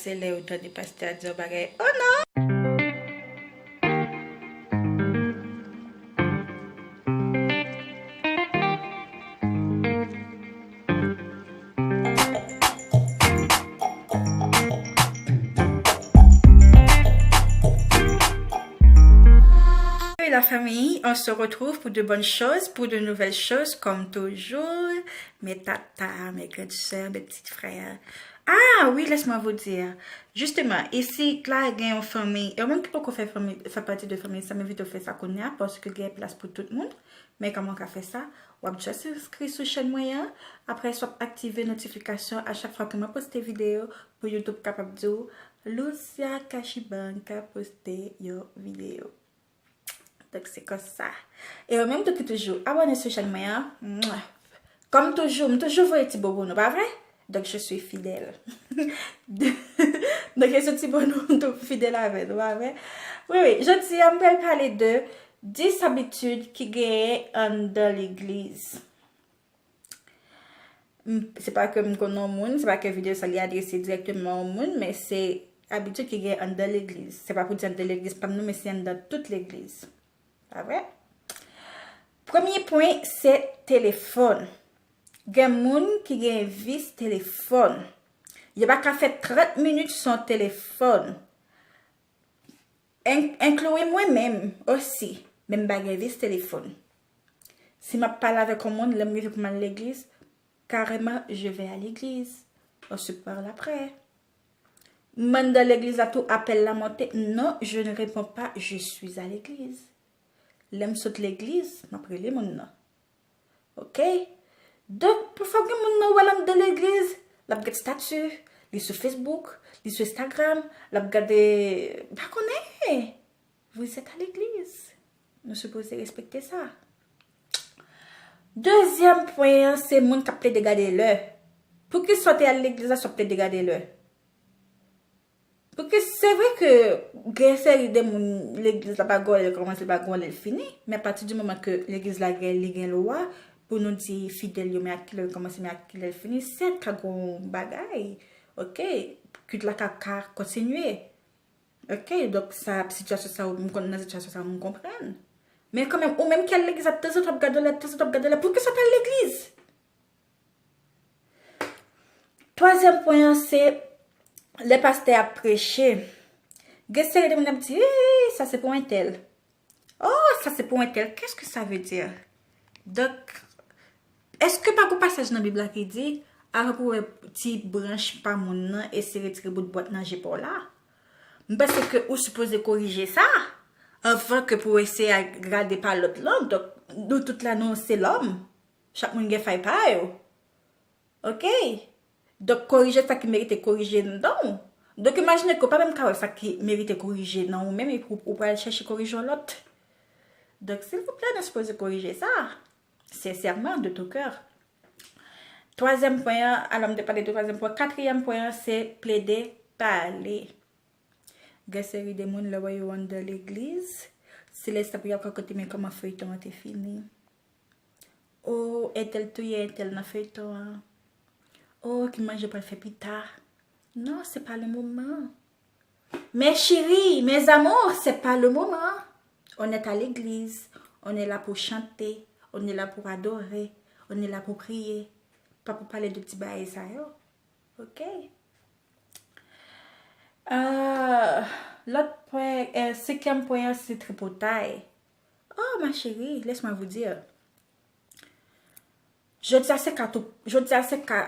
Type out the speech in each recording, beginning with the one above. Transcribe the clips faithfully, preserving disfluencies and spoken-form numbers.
Se lè ou tande pastè a di yon bagay, oh non! Oui, la famille, on se retrouve pour de bonnes choses, pour de nouvelles choses, comme toujours. Mes tatas, mes grandes sœurs, mes petits frères. Ah oui, laisse-moi vous dire. Justement, isi la gen yon fanmi, e ou menm ki poko fè fanmi, fè pati de fanmi sa, m envite w fè sa kounye a, paske gen plas pou tout moun. Men kòman w ka fè sa? W ap just enskri sou chèn mwen an, apre sa w ap aktive notifikasyon a chak fwa ke mwen poste videyo, pou YouTube kapab di w, Lucia Kashibanka poste yon videyo. Donk, se konsa. E ou menm tou ki toujou abòne sou chèn mwen an, mwah. Kòm toujou, m toujou voye ti bobo nou, pa vre? Donk, je suis fidèle. Donk, e sou ti bobo nou tou fidèl avè nou, pa vre? Wi, wi, jodi a, m pral pale de dis abitid ki genyen anndan legliz. M, se pa ke m konn yon moun, se pa ke videyo sa li adrese dirèkteman yon moun, men se abitid ki gen anndan legliz. Se pa pou di anndan legliz pa m non, men se anndan tout legliz. Pa vre? Premye pwen, se telefòn. Gen moun ki gen vis telefòn. Yo pa ka fè trant minit san telefòn. En-, enkli mwen menm osi, men m pa gen vis telefòn. Si m ap pale avèk yon moun, lè m rive pou m al legliz, carrément, je vais à l'église. On se parle après. M anndan legliz la tou, apèl la monte. Non, je ne réponds pas, je suis à l'église. Lè m sot legliz, m ap rele moun nan. Ok? Donk, pafwa gen moun nan wè l anndan legliz, l ap gad stati, li sou Facebook, li sou Instagram, l ap gade, m pa konnen. Vous êtes à l'église. Nou sipoze respekte sa. Dezyèm pwen an, se moun k ap plede gade lè. Poukisa w te al legliz la si w ap plede gade lè? Paske se vre ke gen seri de moun, legliz la pa gòlè, kòmanse pa gòlè, l fini. Men apati di moman ke legliz la gen, li gen lwa pou nou di fidèl yo, men ak kilè l kòmanse, men ak kilè l fini, sèt ka gen yon bagay, ok, kit la ka, ka kontinye. Ok, donk sa, sitiyasyon sa, m konn nan sitiyasyon sa, m konprann. Men kanmenm, ou menm ki al legliz la, tanzantan w ap gade lè, tanzantan w ap gade lè, poukisa w pa al legliz? Twazyèm pwen an, se lè pastè ap preche. Gen seri de moun ap di, wi, sa se pou entèl. Oh, sa se pou entèl. Qu'est-ce que ça veut dire? Donk, èske pa gen pasaj nan Bib la ki di, avan pou wè ti branch pa moun nan, eseye retire bout bwat nan je pa w la? M panse ke ou sipoze korije sa, anvan ke pou eseye gade pa lòt lan. Donk, nou tout la, nou se lòm. Chak moun gen fay pa yo. Ok? Donk, korije sa ki merite korije nan w. Donk, imajine ke w pa menm ka wè sa ki merite korije nan ou menm, epi ou, ou pral chèche korije yon lòt. Donk, silvouplè, nou sipoze korije sa. Sensèman, de tout cœur. Twazyèm pwen an, alò, m te pale de twazyèm pwen. Katriyèm pwen an, se plede pale. Gen seri de moun, lè w wè yo anndan legliz, se lè sa pou y ap rakonte, men kòman feyton an te fini. Oh, entèl touye entèl nan feyton an. Oh, ki manje pral fè pita. Non, c'est pas le moment. Mes chéris, mes amours, c'est pas le moment. On est à l'église. On est là pour chanter. On est là pour adorer. On est là pour prier. Pa pou pale de ti bagay sa yo. Ok. Ah, lòt pwen, eh, senkyèm pwen an, se tripotay. Oh, ma chérie, laisse-moi vous dire. Jodi a se ka tou, jodi a se ka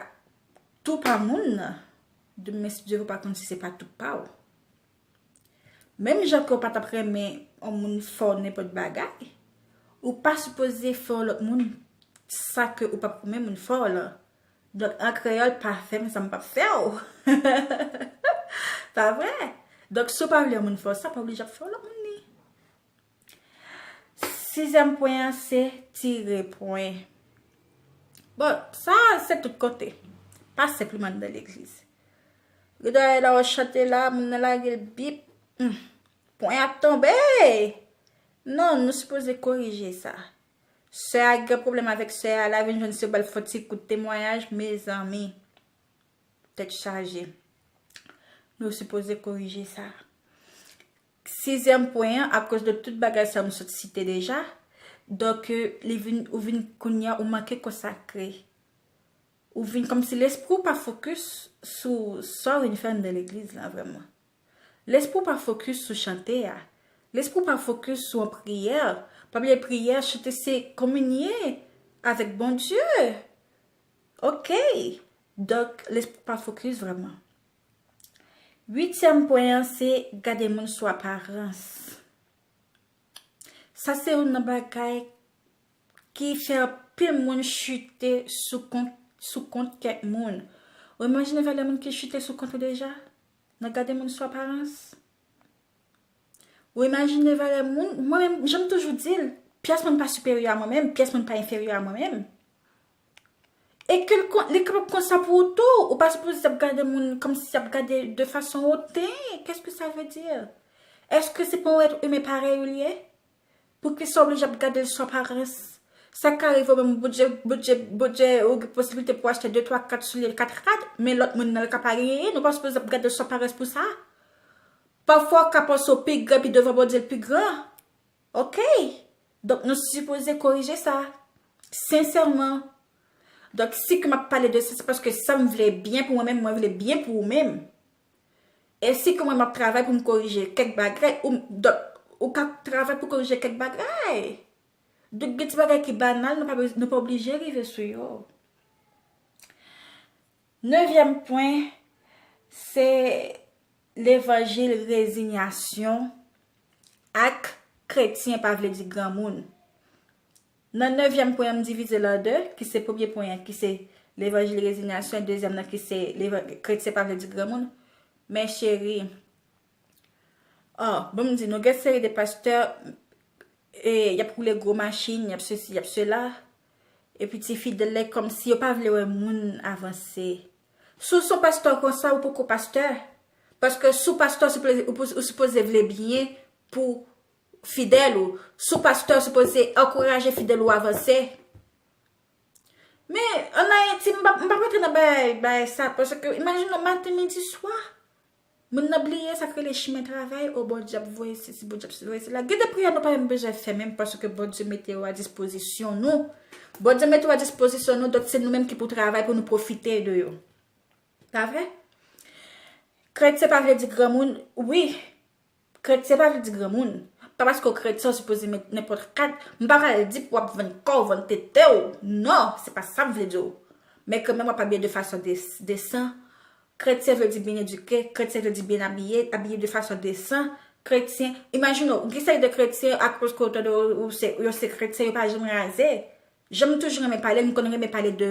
tou pa moun nan. Demen, si Dye vle, ou pa konn si se pa tou pa w. Menm jan ke w pa t ap renmen yon moun fè w nenpòt bagay, ou pa sipoze fè yon lòt moun sa ke ou p ap renmen moun fè w lan. Donk, an kreyòl, pa fè m sa m p ap fè w. Pa vre? Donk, si w pa vle yon moun fè w sa, pa oblije ap fè yon lòt moun li. Sizyèm pwen an, se tire pwen. Bon, sa, se tout kote. Pa senpleman nan legliz. Gen de lè w chante la, moun nan lage l bip. Hmm. Pwen ap tonbe! Non, nou sipoze korije sa. Sè a gen pwoblèm avèk sè a, l a vin jwenn sè a, l fè ti kout temwayaj, mezanmi. Tèt chaje. Nou sipoze korije sa. Sizyèm pwen an, akoz de tout bagay sa m sot site deja, donk, euh, li vin, ou vin kounye a, ou manke konsakre. Ou vin kòmsi lespri w pa fokis sou sa w vin fè anndan legliz la vrèman. Lespri w pa fokis sou chante a. Lespri w pa fokis sou yon priyè. Pa bliye priyè, chante se kominye avèk Bondye. Ok. Donk, lespri w pa fokis vrèman. Uityèm pwen an, se gade moun sou aparans. Sa se youn nan bagay ki fè anpil moun chite sou kont, sou kont kèk moun. Ou imajine valè moun ki chite sou kont ou deja? Nan gade moun sou aparans? Ou imajine valè moun? Mwen menm, jan m toujou di l, pyès moun pa siperyè a mwen menm, pyès moun pa enferyè a mwen menm. E ke l kon-, li kapab konsa pou ou tou. Ou pa sipoze ap gade moun kòmsi ap gade de fason oten. Qu'est-ce que ça veut dire? Èske se pa yon èt imen parèy ou l ye? Poukisa w oblije ap gade l sou aparans? Sa ka rive w menm, Bondye, Bondye, Bondye, ou gen posiblite pou w achte de, twa, kat soulye, kat rad, men lòt moun nan l ka pa genyen. Nou pa sipoze ap gade l sou aparans pou sa. Pafwa w ka panse w pi gran, pi devan Bondye l pi gran. Ok? Donk, nou sipoze korije sa. Sensèman. Donk, si ke m ap pale de sa, se paske sa m vle byen pou mwen menm, mwen vle byen pou ou menm. E si ke mwen m ap travay pou m korije kèk bagay, ou, donk, ou ka travay pou korije kèk bagay. Donk, gen ti bagay ki banal, nou pa bez-, nou pa oblije rive sou yo. Nevyèm pwen, se levanjil rezinyasyon ak kretyen pa vle di granmoun. Nan nevyèm pwen an, m divize l an de, ki se premye pwen an, ki se levanjil rezinyasyon, e dezyèm nan, ki se leva-, kretyen pa vle di granmoun. Men cheri, oh, bon, m di nou, gen seri de pastè, e, y ap woule gwo machin, y ap sesi, y ap sela. Epi ti fidèl la, kòmsi yo pa vle wè moun avanse. Si w se yon pastè konsa, ou poko pastè. Paske si w pastè, ou sipoze, ou pou-, ou sipoze vle byen pou fidèl ou. Si w pastè, ou sipoze ankouraje fidèl ou avanse. Men, ann Ayiti, m p ap, m p ap rantre nan bagay, bagay sa, paske, imajine w, maten, midi, swa, moun nan bliye sa k rele chimen travay, o Bondye ap voye sesi, Bondye ap voye sela. Gen de priyè nou pa menm bezwen fè menm, paske Bondye mete yo a dispozisyon nou. Bondye mete yo a dispozisyon nou, donk se nou menm ki pou travay pou nou pwofite de yo. Pa vre? Kretyen pa vle di granmoun, wi. Kretyen pa vle di granmoun. Pa paske w kretyen, w sipoze met nenpòt kad. M pa pral di pou w ap vann kò w, vann tete w. Non, se pa sa m vle di w. Men kanmenm, w ap abiye de fason des-, desan. Kretyen vle di byen edike, kretyen vle di byen abiye, abiye de fason desan. Kretyen, imajine w, gen seri de kretyen, akoz ke w tande w, ou se, yo se kretyen, yo pa janm raze. Jan m toujou renmen pale, m konn renmen pale de,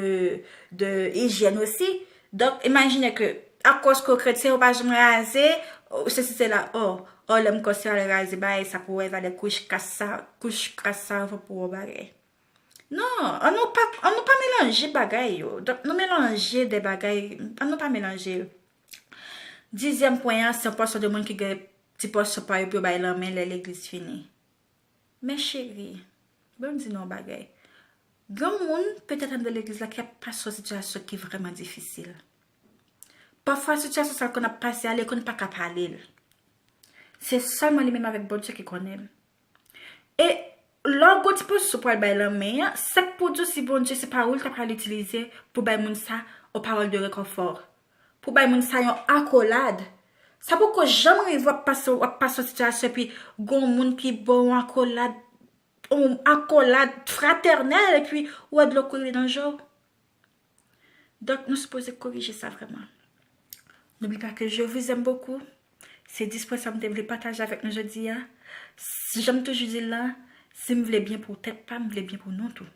de ijyèn osi. Donk, imajine ke, akoz ke w kretyen, ou pa janm raze, ou sesi sela, o, o, lè m kòmanse al raze, bagay sa pou w wè valè kouch kras sa, kouch kras sa, pou w bagay. Non, ann nou pa, ann nou pa melanje bagay yo. Donk, nou melanje de bagay, ann nou pa melanje yo. Dizyèm pwen an, se yon pòsyon de moun ki gen ti pòsyon pa yo pou yo bay lanmen lè legliz fini. Men cheri, ban m di nou yon bagay. Gen moun, petèt anndan legliz la, ki ap pase yon sitiyasyon ki vrèman difisil. Pafwa, sitiyasyon sa l konn ap pase a, li konn pa ka pale l. Se sèlman li menm avèk Bondye ki konnen l. E lè w gon ti pòsyon pou al bay lanmen an, sa k pou di w si Bondye se pa ou l ta pral itilize pou bay moun sa yon pawòl de rekonfò, pou bay moun sa yon akolad. Sa poko janm rive w ap pase, w ap pase yon sitiyasyon epi gon moun ki ba w yon akolad, yon akolad fratènèl epi ou wè dlo koule nan je w. Donk, nou sipoze korije sa vrèman. N'oublie pas que je vous aime beaucoup. Se dis pwen sa m te vle pataje avèk nou jodi a. Si, jan m toujou di l la, si m vle byen pou tèt pa m, m vle byen pou nou tou.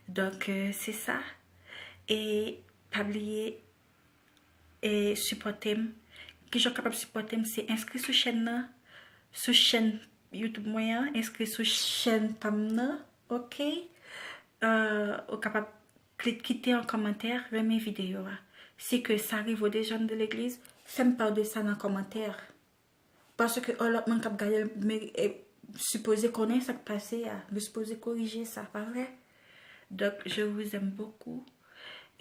Donk, euh, se sa. E pa bliye, e sipòte m. Kijan w kapab sipòte m? Se enskri sou chèn nan, sou chèn YouTube mwen an, enskri sou chèn pa m nan, ok? Euh, ou kapab klik, kite yon kòmantè, renmen videyo a. Si ke sa rive w deja anndan legliz, fè m pa de sa nan kòmantè. Paske yon lòt moun k ap gade l, men, e, sipoze konnen sa k pase a. Li sipoze korije sa, pa vre? Donk, je vous aime beaucoup.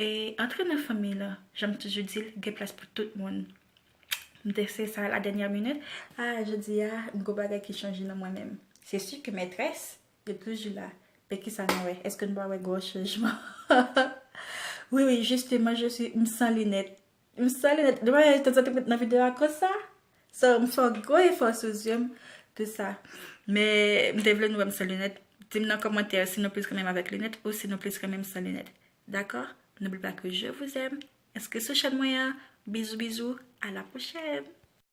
E antre nan fanmi lan, jan m toujou di l, gen plas pou tout moun. M te fè sa la dènyè minit. Ah, jodi a, m gon bagay ki chanje nan mwen menm. Se si ke mètrès, yo toujou la. Men kisa nou wè? Èske nou pa wè gwo chanjman? Wi, wi, justement, je suis, m san linèt. M san linèt. Depi tanzantan m nan videyo a konsa. So, m fè yon gwo efò sou zye m, tout sa. Men, m te vle nou wè m san linèt. Di m nan kòmantè si nou plis renmen m avèk linèt ou si nou plis renmen m san linèt. Dakò? N'oublie pas que je vous aime. Inscrit sou chèn mwen an. Bizou, bizou. À la prochaine.